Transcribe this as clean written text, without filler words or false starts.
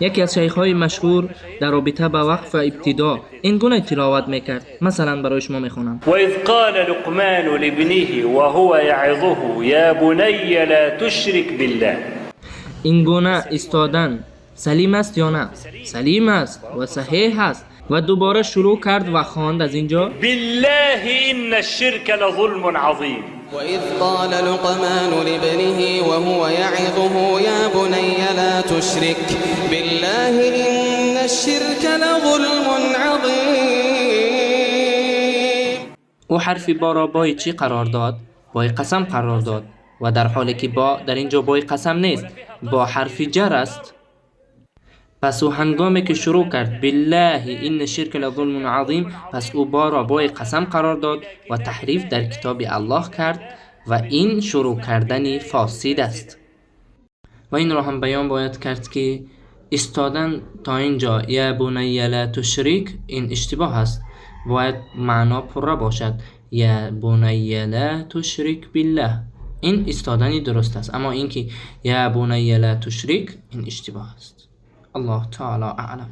Яке аз шайхҳои машҳур дар робита ба вақф ва ибтидо ин гуна тиловат мекард. Масалан, барои шумо мехонам. وإذ قال لقمان لابنه وهو يعظه يا بني لا تشرك بالله. Ин гуна истодан салим аст ё на? Салим аст ва саҳеҳ аст. Ва дубора шурӯъ кард ва хонд аз ин ҷо: بالله إن الشرك لظلم عظيم. وإذ قال لقمان لابنه وهو يعظه يا بني لا تشرك بالله إن الشرك لظلم عظيم. Ӯ ҳарфи боро бои чӣ қарор дод? Бои қасам қарор дод. Ва дар ҳоле ки бо дар ин ҷо бои қасам нест, бо ҳарфи ҷар аст. Пас ӯ ҳангоме ки шурӯъ кард بالله إن الشرك لظلم عظيم, пас ӯ боро бои қасам қарор дод ва таҳриф дар китоби Аллоҳ кард ва ин шурӯъ кардани фосид аст. Ва инро ҳам баён бояд кард, ки истодан то ин ҷо يا بني لا تشرك ин иштибоҳ аст. Бояд маъно пурра бошад: يا بني لا تشرك بالله. Ин истодани дуруст аст, аммо ин ки يا بني لا تشرك ин иштибоҳ аст. Аллоҳ таоло аълам.